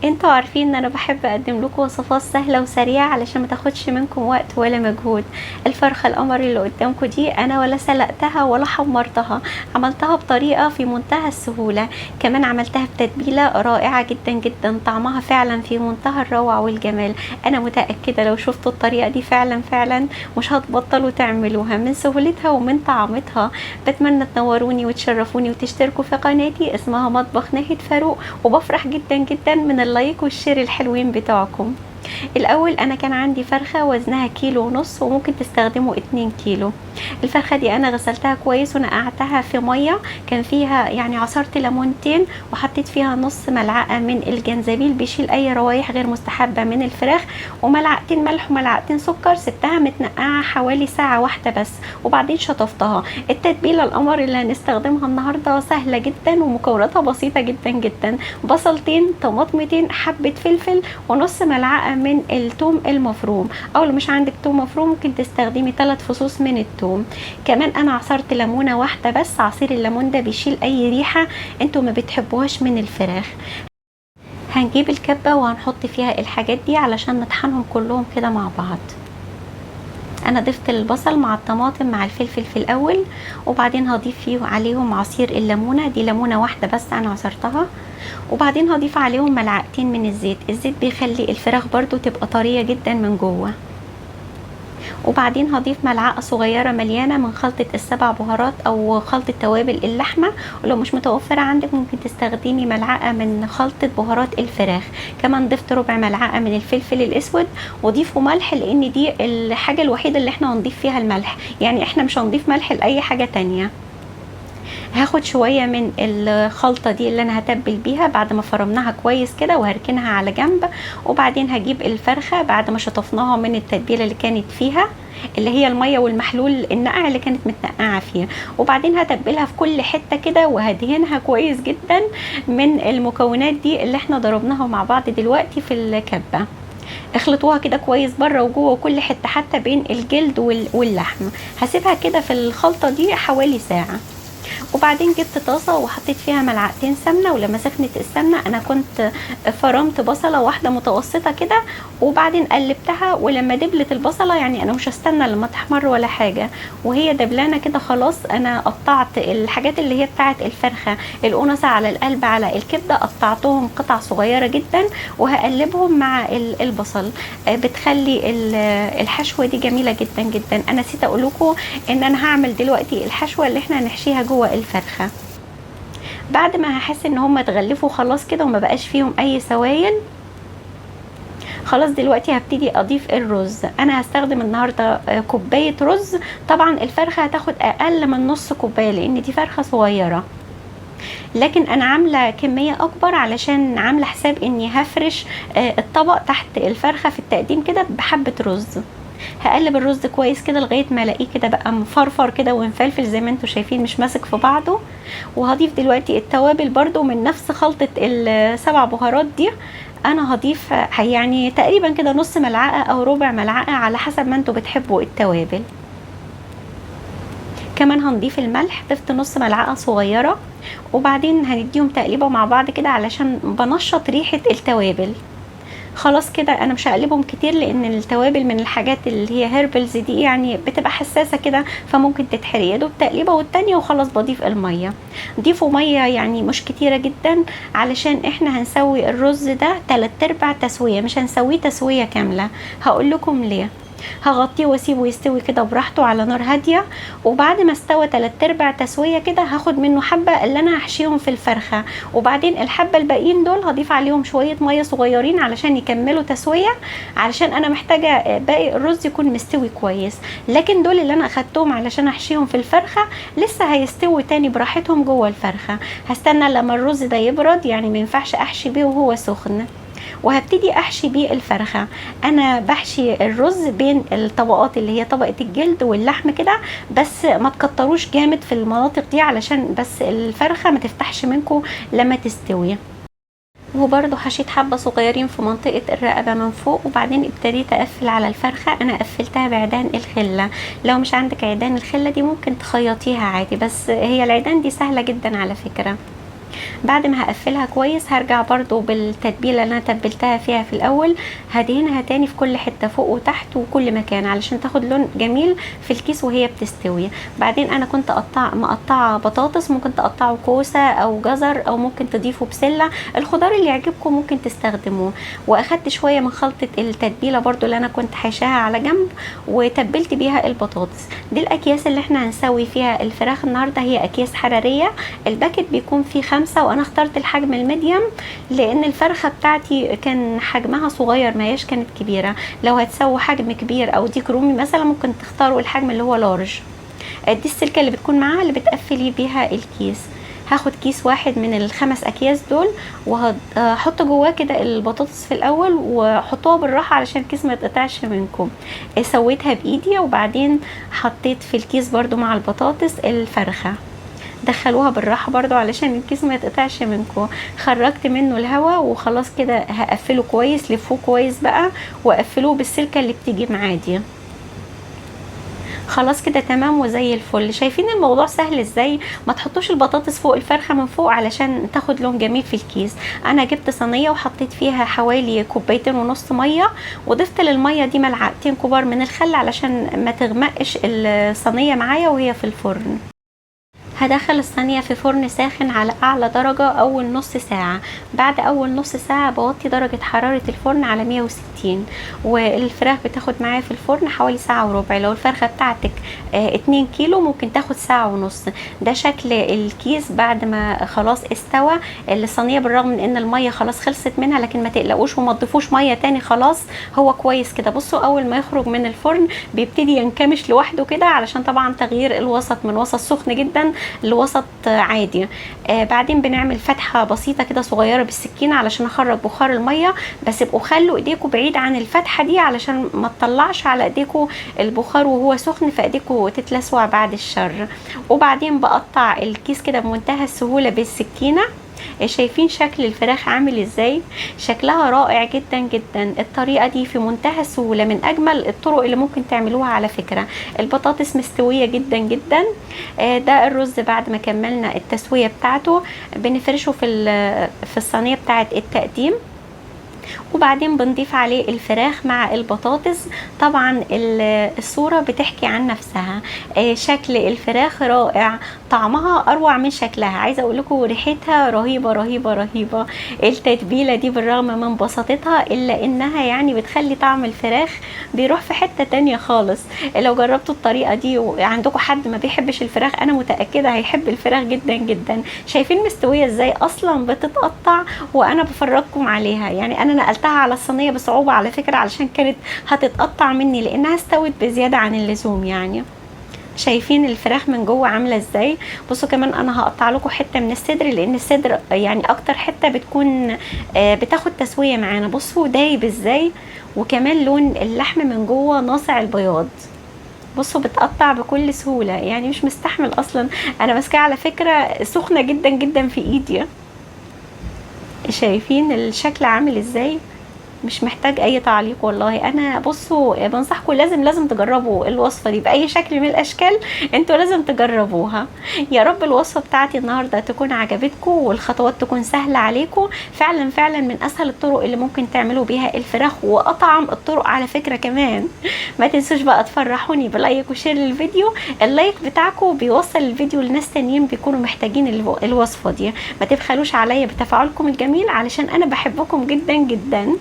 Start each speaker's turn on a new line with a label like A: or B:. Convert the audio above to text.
A: انتوا عارفين ان انا بحب اقدم لكم وصفات سهلة وسريعة علشان ما تاخدش منكم وقت ولا مجهود. الفرخه القمر اللي قدامكم دي انا ولا سلقتها ولا حمرتها، عملتها بطريقة في منتهى السهولة، كمان عملتها بتتبيله رائعة جدا جدا، طعمها فعلا في منتهى الروعة والجمال. انا متاكدة لو شفتوا الطريقة دي فعلا فعلا مش هتبطلوا تعملوها من سهولتها ومن طعمتها. بتمنى تنوروني وتشرفوني وتشتركوا في قناتي اسمها مطبخ ناهد فاروق، وبفرح جدا جدا من ال like وال share الحلوين بتوعكم. الاول انا كان عندي فرخة وزنها 1.5 كيلو وممكن تستخدموا 2 كيلو. الفرخه دي انا غسلتها كويس ونقعتها في مية كان فيها عصرت ليمونتين وحطيت فيها نص ملعقة من الجنزبيل بيشيل اي روايح غير مستحبة من الفراخ، وملعقتين ملح وملعقتين سكر. سبتها متنقعه حوالي ساعة واحدة بس وبعدين شطفتها. التتبيله القمر اللي هنستخدمها النهارده سهلة جدا ومكوناتها بسيطة جدا جدا: بصلتين، طماطمتين، حبه فلفل، ونص ملعقة من التوم المفروم، او لو مش عندك توم مفروم ممكن تستخدمي 3 فصوص من التوم. كمان انا عصرت ليمونه واحدة بس، عصير الليمون ده بيشيل اي ريحه انتوا ما بتحبوهاش من الفراخ. هنجيب الكبه وهنحط فيها الحاجات دي علشان نطحنهم كلهم كده مع بعض. انا ضفت البصل مع الطماطم مع الفلفل في الاول، وبعدين هضيف فيه عليهم عصير الليمونه، دي ليمونه واحدة بس انا عصرتها، وبعدين هضيف عليهم ملعقتين من الزيت. الزيت بيخلي الفراخ برضو تبقى طرية جدا من جوه. وبعدين هضيف ملعقة صغيرة مليانة من خلطه السبع بهارات او خلطه توابل اللحمة، ولو مش متوفرة عندك ممكن تستخدمي ملعقة من خلطه بهارات الفراخ. كمان ضفت ربع ملعقة من الفلفل الاسود، وضيفوا ملح لان دي الحاجة الوحيدة اللي احنا هنضيف فيها الملح، يعني احنا مش هنضيف ملح لاي حاجة تانية. هاخد شوية من الخلطة دي اللي انا هتبل بيها بعد ما فرمناها كويس كده وهركنها على جنب. وبعدين هجيب الفرخه بعد ما شطفناها من التتبيله اللي كانت فيها، اللي هي المية والمحلول النقع اللي كانت متنقعه فيها، وبعدين هتبلها في كل حتة كده وهدهنها كويس جدا من المكونات دي اللي احنا ضربناها مع بعض دلوقتي في الكبه. اخلطوها كده كويس بره وجوه وكل حتة حتى بين الجلد واللحم. هسيبها كده في الخلطة دي حوالي ساعة. وبعدين جبت طاسه وحطيت فيها ملعقتين سمنه، ولما سخنت السمنة انا كنت فرمت بصله واحدة متوسطه كده وبعدين قلبتها، ولما دبلت البصله، يعني انا مش هستنى لما تحمر ولا حاجة، وهي دبلانه كده خلاص انا قطعت الحاجات اللي هي بتاعه الفرخه، القنصه على القلب على الكبده، قطعتهم قطع صغيرة جدا وهقلبهم مع البصل. بتخلي الحشوه دي جميلة جدا جدا. انا نسيت اقول لكم ان انا هعمل دلوقتي الحشوه اللي احنا هنحشيها جوه الفرخه. بعد ما هحس ان هم اتغلفوا خلاص كده وما بقاش فيهم اي سوائل، خلاص دلوقتي هبتدي اضيف الرز. انا هستخدم النهارده كوباية رز، طبعا الفرخه هتاخد اقل من نص كوباية لان دي فرخة صغيرة، لكن انا عامله كمية اكبر علشان عامله حساب اني هفرش الطبق تحت الفرخه في التقديم كده بحبه رز. هقلب الرز كويس كده لغاية ما الاقيه كده بقى مفرفر كده ومفلفل زي ما انتم شايفين، مش ماسك في بعضه. وهضيف دلوقتي التوابل برده من نفس خلطه السبع بهارات دي. انا هضيف تقريبا كده نص ملعقة او ربع ملعقة على حسب ما انتم بتحبوا التوابل. كمان هنضيف الملح، ضفت نص ملعقة صغيرة، وبعدين هنديهم تقليبه مع بعض كده علشان بنشط ريحه التوابل. خلاص كده انا مش هقلبهم كتير لان التوابل من الحاجات اللي هي herbals دي بتبقى حساسة كده فممكن تتحرق، يا دوب تقليبه والتانية وخلاص بضيف المية. ضيفوا مية مش كتيرة جدا علشان احنا هنسوي الرز ده 3/4 تسويه، مش هنسويه تسويه كاملة. هقول لكم ليه. هغطيه واسيبه يستوي كده براحته على نار هادية، وبعد ما استوى 3/4 تسويه كده هاخد منه حبه اللي انا هحشيهم في الفرخه، وبعدين الحبة الباقيين دول هضيف عليهم شوية مية صغيرين علشان يكملوا تسويه، علشان انا محتاجه باقي الرز يكون مستوي كويس. لكن دول اللي انا اخدتهم علشان احشيهم في الفرخه لسه هيستووا تاني براحتهم جوه الفرخه. هستنى لما الرز ده يبرد، ما ينفعش احشي بيه وهو سخن، وهبتدي احشي بيه الفرخه. انا بحشي الرز بين الطبقات اللي هي طبقه الجلد واللحم كده، بس ما تكتروش جامد في المناطق دي علشان بس الفرخه ما تفتحش منكم لما تستوي. وبرده حشيت حبه صغيرين في منطقة الرقبة من فوق، وبعدين ابتديت اقفل على الفرخه. انا قفلتها بعيدان الخلة، لو مش عندك عيدان الخلة دي ممكن تخيطيها عادي، بس هي العيدان دي سهلة جدا على فكرة. بعد ما هقفلها كويس هرجع برضو بالتتبيله اللي انا تبلتها فيها في الاول، هدهنها تاني في كل حتة فوق وتحت وكل مكان علشان تاخد لون جميل في الكيس وهي بتستوي. بعدين انا كنت مقطعه بطاطس، ممكن تقطعوا كوسة او جزر او ممكن تضيفوا بسلة، الخضار اللي يعجبكم ممكن تستخدموه. واخدت شوية من خلطه التتبيله برضو اللي انا كنت حاشاها على جنب وتبلت بيها البطاطس. دي الاكياس اللي احنا هنسوي فيها الفراخ النهارده، هي اكياس حرارية. ال packet بيكون فيه 5، وانا اخترت الحجم ال medium لان الفرخه بتاعتي كان حجمها صغير، ما هياش كانت كبيرة. لو هتسووا حجم كبير او ديك رومي مثلا ممكن تختاروا الحجم اللي هو large. دي السلكه اللي بتكون معاها اللي بتقفلي بيها الكيس. هاخد كيس واحد من ال5 اكياس دول وهحط جواه كده البطاطس في الاول، وحطوها بالراحة علشان الكيس ما يتقطعش منكم. سويتها بايدي وبعدين حطيت في الكيس برضو مع البطاطس الفرخه، دخلوها بالراحة برضو علشان الكيس ما يتقطعش منكم. خرجت منه الهواء وخلاص كده هقفله كويس، لفوه كويس بقى وقفلوه بالسلكه اللي بتيجي معاه دي. خلاص كده تمام وزي الفل. شايفين الموضوع سهل ازاي؟ ما تحطوش البطاطس فوق الفرخه من فوق علشان تاخد لون جميل في الكيس. انا جبت صينية وحطيت فيها حوالي 2.5 كوباية مية، وضفت للمية دي 2 ملعقتين كبار من الخل علشان ما تغمقش الصينية معايا وهي في الفرن. هدخل الصينية في فرن ساخن على أعلى درجة أول نص ساعة. بعد أول نص ساعة بوطي درجة حرارة الفرن على 160، والفراخ بتاخد معايا في الفرن حوالي 1.25 ساعة. لو الفرخة بتاعتك 2 كيلو ممكن تاخد 1.5 ساعة. ده شكل الكيس بعد ما خلاص استوى الصينية، بالرغم من ان المية خلاص خلصت منها، لكن ما تقلقوش وما تضيفوش مية تاني، خلاص هو كويس كده. بصوا أول ما يخرج من الفرن بيبتدي ينكمش لوحده كده، علشان طبعا تغيير الوسط من وسط سخن جدا لوسط عادي. بعدين بنعمل فتحة بسيطة كده صغيرة بالسكينة علشان اخرج بخار المية، بس ابقوا خلوا ايديكم بعيد عن الفتحة دي علشان ما تطلعش على ايديكم البخار وهو سخن فايديكم تتلسوع بعد الشر. وبعدين بقطع الكيس كده بمنتهى السهولة بالسكينة. شايفين شكل الفراخ عامل ازاي؟ شكلها رائع جدا جدا. الطريقة دي في منتهى السهولة، من اجمل الطرق اللي ممكن تعملوها على فكرة. البطاطس مستوية جدا جدا. ده الرز بعد ما كملنا التسوية بتاعته بنفرشه في الصينية بتاعه التقديم، وبعدين بنضيف عليه الفراخ مع البطاطس. طبعا الصورة بتحكي عن نفسها. شكل الفراخ رائع، طعمها اروع من شكلها. عايزة اقول لكم ريحتها رهيبة رهيبة رهيبة. التتبيلة دي بالرغم من بساطتها الا انها يعني بتخلي طعم الفراخ بيروح في حتة تانية خالص. لو جربتوا الطريقة دي وعندكم حد ما بيحبش الفراخ، انا متأكدة هيحب الفراخ جدا جدا. شايفين مستوية ازاي؟ اصلا بتتقطع وانا بفرجكم عليها. يعني انا نقلتها على الصينية بصعوبة على فكرة علشان كانت هتتقطع مني لانها استوت بزيادة عن اللزوم. يعني شايفين الفراخ من جوه عامله ازاي؟ بصوا كمان انا هقطع لكم حتة من الصدر، لان الصدر يعني اكتر حتة بتكون بتاخد تسويه معانا. بصوا دايب ازاي، وكمان لون اللحم من جوه ناصع البياض. بصوا بتقطع بكل سهولة، يعني مش مستحمل اصلا. انا ماسكاها على فكرة سخنة جدا جدا في ايدي. شايفين الشكل عامل ازاي؟ مش محتاج اي تعليق والله. انا بصوا بنصحكم لازم تجربوا الوصفة دي باي شكل من الاشكال، انتوا لازم تجربوها. يا رب الوصفة بتاعتي النهارده تكون عجبتكم والخطوات تكون سهلة عليكم. فعلا فعلا من اسهل الطرق اللي ممكن تعملوا بيها الفراخ، واطعم الطرق على فكرة كمان. ما تنسوش بقى تفرحوني ب like و share للفيديو. ال like بتاعكم بيوصل الفيديو لناس تانيين بيكونوا محتاجين الوصفة دي. ما تبخلوش عليا بتفاعلكم الجميل علشان انا بحبكم جدا جدا.